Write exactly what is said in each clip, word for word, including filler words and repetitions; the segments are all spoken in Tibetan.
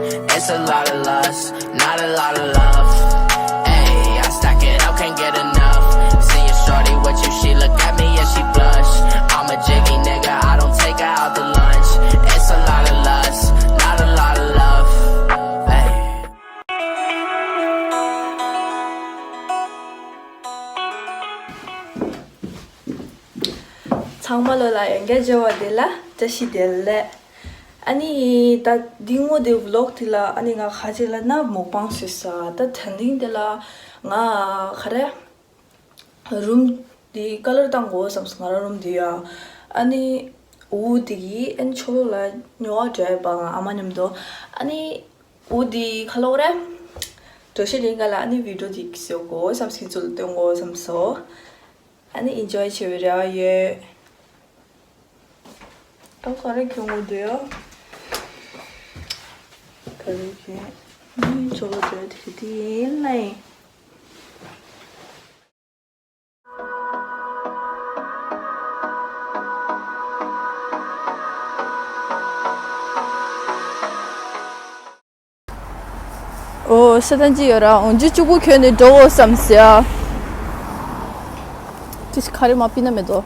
It's a lot of lust, not a lot of love. Ayy, I stack it up, can't get enough. See a shorty with you, she look at me and she blush. I'm a jiggy nigga, I don't take her out to lunch. It's a lot of lust, not a lot of love. Ayy. ཚང་མ་ལོ་ལ་ཡང་བསྐྱར་མཇལ་བ་དེ་ལ་བཀྲ་ཤིས་བདེ་ལེགས། ཨ་ནི་ད་འདི་སྔོན་དེ་ཝི་ལོག་དེ་ལ་ཨ་ནི་ང་ག་ཅིག་ལ་ན་མུག་པང་བཟོས་ས། ད་དེ་རིང་དེ་ལ་ང་ག་རེ་རུམ་དེ་ཀ་ལར་བཏང་དགོས་བསམ་སོང་། ང་རང་རུམ་དེ་ཡ། ཨ་ནི་འོ་དེ་གི་ཨ་ནི་ཕྱོགས་ལ་ཉོ་བ་འགྲོ་ཡ་པ་ང་ཨ་མ་མཉམ་དུ། ཨ་ནི་འོ་དེ་ག་ལོག་རེད། འགྲོ་ཤེས་རིང་ག་ལ་ཨ་ནི་བི་ཌིའོ་དེ་བཟོ་དགོས་བསམ་སོང་། ཚུར་སྟོན་དགོས་བསམ་སོང་། ཨ་ནི་ཨིན་ཇོའི་བྱེད་པའི་རེ་བ་ཡོད། ཨ་ག་རེ་གྱོན་དགོས་འདུག་ཡ། ག་རེ་གྱོན། ཨ་ནི་ཅོ་ལོ་འདྲ་དེ་དེ་ཡིན་ལ་ཡིན། ཨོ། ཤ་ཐང་ཅི་ཡོད་ར། འོན་ཅི་གཅིག་པུ་གྱོན་ནས་འགྲོ་འོ་བསམ་ཟེར། ཅི་ཞིག་ག་རེ་མ་པི་ན་མེད་དོ།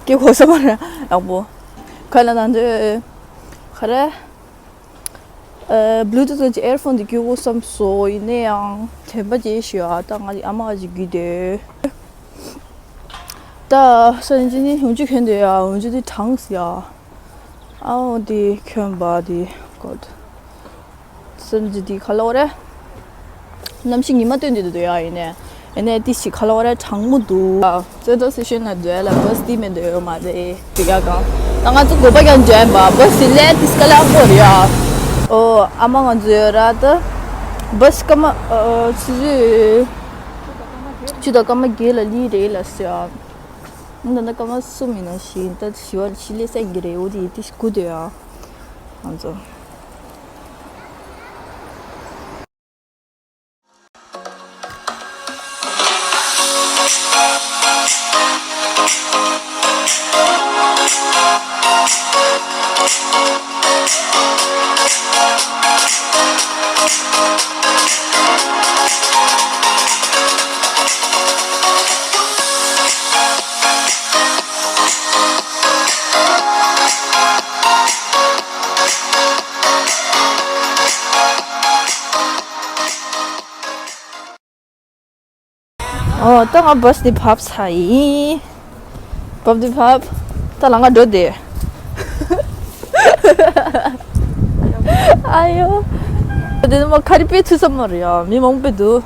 སྐྱེ་གོ་ས་མ་རེད་ཡག་པོ། ག་ལ་ན་འདོད། ག་རེ། ཨ། བླུ་ཊུ་ཐི་ཅིག་ཨེར་ཕོན་དེ་གྱོན་དགོས་བསམ་སོང་། ཡིན་ན་ཡང་དྲན་པ་བརྗེད་ཤག་ད་ང་ཨ་མ་ཅིག་གྱོན་དེ། ད་སང་ཉིན་ནི་འོན་ཅི་གྱོན་དེ་ཡ། འོན་ཅི་དེ་གྲང་ཟེར་ཡ། ཨའོ་དེ་གྱོན་པ་དེ་གོ། སང་ཉིན་དེ་ག་ལ་འོ་རེད། གནམ་གཤིས་ཉི་མ་སྟོན་དེ་འདུག་ཡ། ཡིན་ནའི། ཨེ་ནས་ཏི་ཞིག་ག་ལ་བ་ར་གྲང་མོ་འདུག་ཚོད་ལྟ་སི་ཤན་ལ་འགྲོ་ཡ་ལ་བྷ་སི་དེ་མེད་འདོད་ཡོད་མ་རེད། དེ་ག་གང་། ད་ང་ཚོ་དགོན་པ་ཀྱང་འགྲོ་ཡ་ཡིན་པ། བྷ་སི་དེ་ལས་ཏི་སྐ་ལ་ཨ་ཕོ་རེད་ཡ། ཨོ། ཨ་མ་ང་ཚོ་ཡོད་ར་ད། བྷ་སི་སྐར་མ་ཨ་ཆུ་ཚོད་ཆུ་ཚོད་སྐར་མ་བརྒྱད་ལ་ལི་རེད་ལ་ཟེར་ཡ། ད་ལྟ་སྐར་མ་གསུམ་ཡིན་ནང་བཞིན། ད་བཞི་བ་ལ་ཤི་ལེ་སེང་གི་རེད། འོ་དེ་ཏི་ཞིག་སྒུག་འདོད་ཡ། ང་ཚོ། ཨོ། ད་ང་བྷ་སི་འདི་བབས་ཚར་ཡིན། བབས་འདི་བབས། ད་ལམ་ཁ་འགྲོ་བསྡད། ཨ་ཡོ། འདི་ནི་མ་ཁ་རི་པེ་ཚུད་ས་མ་རེད་ཡ། མི་མང་པོ་འདུག་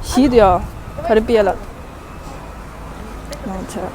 ཞིག་འདུག་ཡ། ཁ་རི་པེ་ཡ་ལ། ང་ཚོ།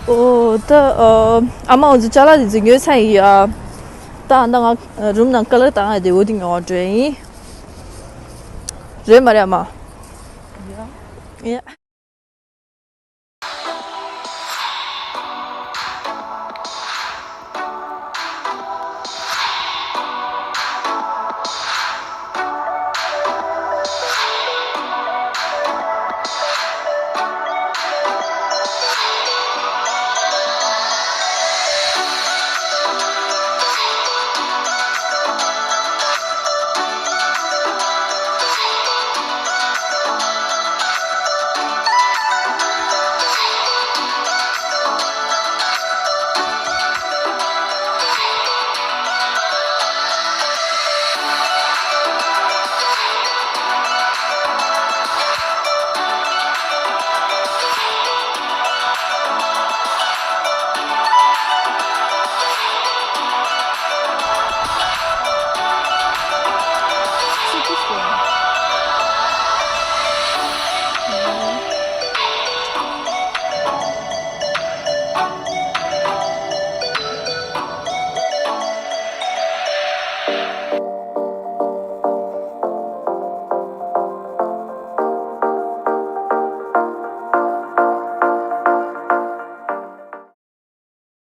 ཨོ། ད་ཨ་མ་འོ་ཙི་ཅ་ལག་དེ་ཚོ་ཉོས་ཚར་ཡིན་ཡ། ད་ཨ་ད་ང་རུམ་ནང་ཀ་ལར་བཏང་ཡ་དེ་འོ་དེ་ཉོ་བར་འགྲོ་ཡ་ཡིན། རེད་མ་རེད་ཨ་མ། ཡ། ཡ།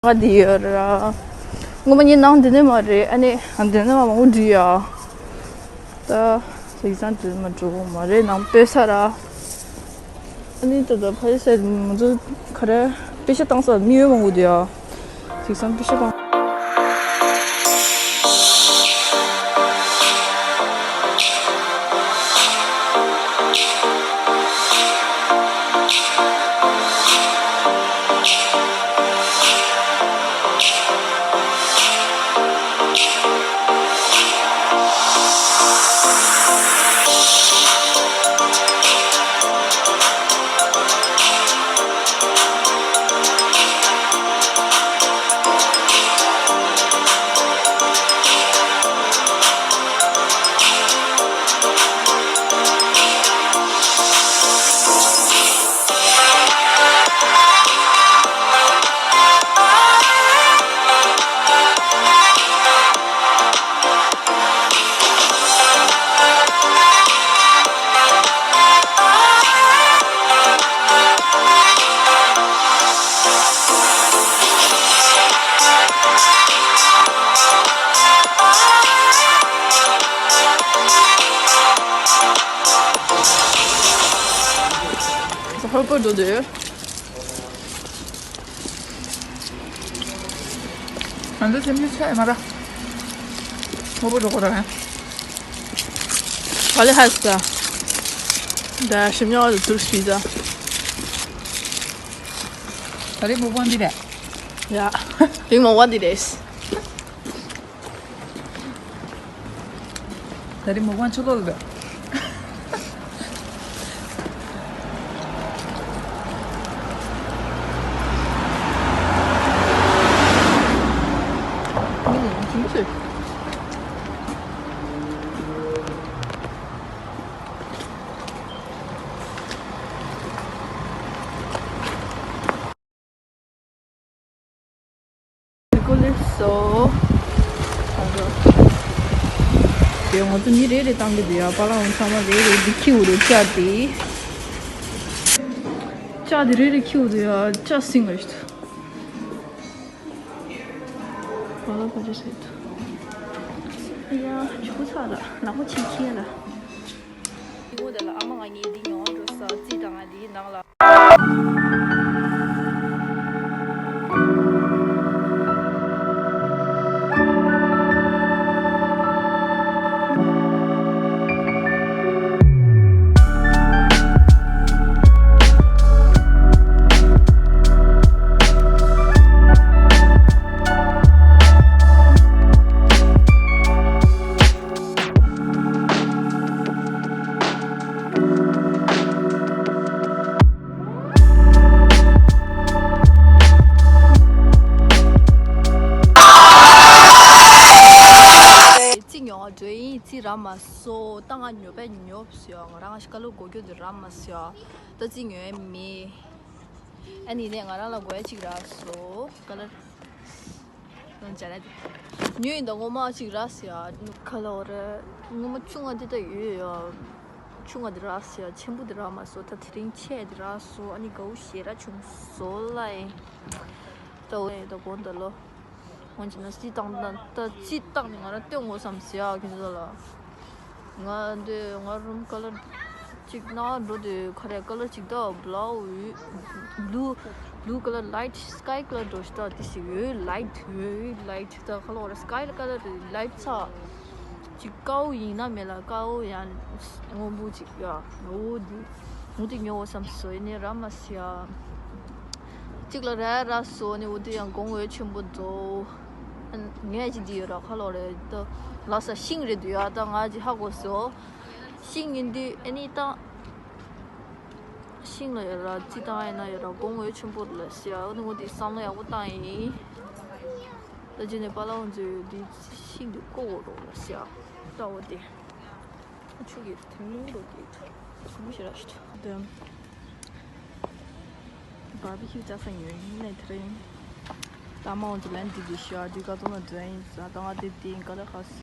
ང་འདི་ཡོད་ར། ངོ་མ་ངའི་ནང་འདི་ནས་མ་རེད། ཨ་ནི་འདི་ནས་མ་མང་པོ་འདྲི་ཡ། ད་ཡིག་ཚང་འདི་མ་འགྲོ་མ་རེད། ནང་སྤོས་ས་ར། ཨ་ནི་ད་ད་ཕ་ཡི་སེ་མ་ཚོ་ག་རེ་པེ་ཤ་བཏང་ས་མི་ཡོད་མང་པོ་འདུག་ཡ། ཡིག་ཚང་པེ་ཤ་བཏང་། ཧོལ་པོ་འགྲོ་འདོད། ང་ཚོ་སེམས་ཤུགས་ཆག་ཡོད་མ་རེད། ཧོལ་པོ་འགྲོ་དགོས་རེད། ཨ་ལེ་ཧ་ས། ད་ཞིམ་ཉོ་བ་ལ་ཚུར་ཤི་ས། ད་རེས་མུག་པང་འདི་རེད། ཡ། རིང་མོ་བ་འདི་རེད། ད་རེས་མུག་པང་ཆུ་ལོག་ལ་འདུག་ཀོ་ལེ་སོ། དེ་ང་ཚོ་མི་རེ་རེ་བཏང་གི་འདུག་ཡ། པ་ལག་ཚང་མ་རེ་རེ་འདི་ཁྱེར་འོ་རེ་ལྕགས་དེ། ལྕགས་དེ་རེ་རེ་ཁྱེར་འོ་འདུག་ཡ། ལྕགས་སྲིང་ལ་ཞིག་པ་ལག་པ་ཅི་ཟེར་དུ། ཡ་ཆུ་ཚ་ལ་ནག་པོ་ཆེ་ཁྱེར་ལ། དེ་ངོ་དེ་ལ་ཨ་མ་ང་གཉིས་འདི་ཉོ་འགྲོ་ས་རྩིས་དང་ང་འདིའི་ནང་ལ། རྩིས་ཉོ་བ་འགྲོ་ཡིན། རྩིས་རག་མ་སོང་། ད་ང་ཉོ་པས་ཉོ་ཟེར། ང་རང་ཁ་ལོ་སྒོ་རྒྱུ་འདི་རག་མ་སོང་། ད་རྩིས་ཉོ་ཡས་མེད། ཨ་ནི་ནས་ང་རང་ལ་དགོས་ཡ་གཅིག་རག་སོང་། ཀ་ལར། ནང་ཅ་ལག་དེ། ཉོས་ཡིན་ད་ངོ་མ་གཅིག་རག་སོང་ཡ། ཁ་ལོ་རེད། ངོ་མ་ཆུང་བ་འདི་ད་ཡོད་ཡ། ཆུང་བ་འདི་རག་སོང་ཡ། ཆེན་པོ་འདི་རག་མ་སོང་། ད་དེ་རིང་ཆེ་འདི་རག་སོང་། ཨ་ནི་དགའ་བོ་ཞེ་དྲག་བྱུང་སོང་ལ་ཡིན། ད་འོ་ཡིན་ད་དགོངས་དག་ལོ། འོན་ཀྱང་ན་རྩིས་བཏང་ན་ད་རྩིས་བཏང་ནས་ང་རང་སྟོན་དགོས་བསམ་ཟེར་ཡ་ཁྱེད་ཚོ་ལ། ང་འདི་ང་རུམ་ཀ་ལར་གཅིག་ན་འགྲོ་དུས་ཁ་རས་ཀ་ལར་གཅིག་ད་བླའུ་ཡོད། བླུ་བླུ་ཀ་ལར་ལའིཊ་སི་ཀའི་ཀ་ལར་འགྲོ་ཞིག་ད་དེ་ཞིག་ཡོད། ལའིཊ་ཡོད་ལའིཊ་ད་ཁ་ལོ་ར་སི་ཀའི་ཀ་ལར་ལའིཊ་ཚ་གཅིག་དཀར་པོ་ཡིན་ན་མེད་ལ་དཀར་པོ་ཡང་སྔོན་པོ་གཅིག་ཡ་འོ་དེ་འོ་དེ་ཉོ་བསམ་སོ་ཡིན་ནི་ར་མ་སི་ཡ། གཅིག་ལ་ར་ར་སོ་ནི་འོ་དེ་ཡང་གོང་འོས་ཆེན་པོ་འདུག་ངས་ཅི་འདི་ཡོད་ར་ཁ་ལོ་རེད་ད། ལ་ས་ཤིང་རེད་འདུག་ཡ། ད་ང་ཅི་ཧ་གོ་སོ། ཤིང་ཡིན་དུས་ཨ་ནི་ད་ཤིང་ལ་ཡོད་ར་རྩིས་བཏང་ཡིན་ན་ཡོད་ར་གོང་འོས་ཆེན་པོ་ལ་ཟེར་ཡ། འོ་ནི་འོ་དེ་བསམ་བློ་ཡག་པོ་བཏང་ཡིན། ད་རྗེས་ནས་པཱ་ལགས་ཚོས་འདི་ཤིང་འདི་བརྐོ་དགོས་རོགས་ལ་ཟེར་ཡ། ད་འོ་དེ། ཆུ་གི་དེ་མིན་རོ་གི་ཐུ་མི་ཤེས་ར་ཤི་ཐུ། དེ་བར་བི་ཁྱུ་ཅག་ས་ཉོས་ཡིན་ནས་དེ་རིང་ད་མ་འོང་དུ་ལན་དེ་དེ་ཤི་ཨ་དེ་ཀ་ཏོ་ན་དོན་ཡིན་ས་ད་ང་དེ་དེ་ཡིན་ཀ་ད་ཁ་སི།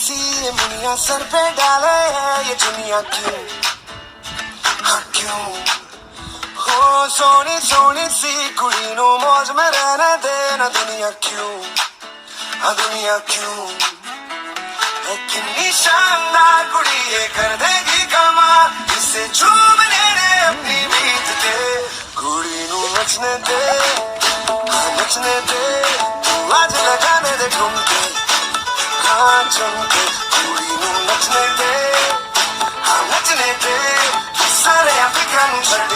सी मुनिया सर पे डाले है ये दुनिया क्यों, हाँ क्यों? हो सोनी सोनी सी कुड़ी नू मौज में रहने दे ना दुनिया क्यों, हाँ दुनिया क्यों? है कितनी शानदार कुड़ी ये कर देगी कमाल, इसे झूमने दे अपनी मीत के। कुड़ी नू नचने दे, हाँ नचने दे, तू आज लगाने दे ठुमके, हाँ ठुमके। कुड़ी नू नचने दे, हाँ नचने दे, सारे अफ्रीका नू छड्ड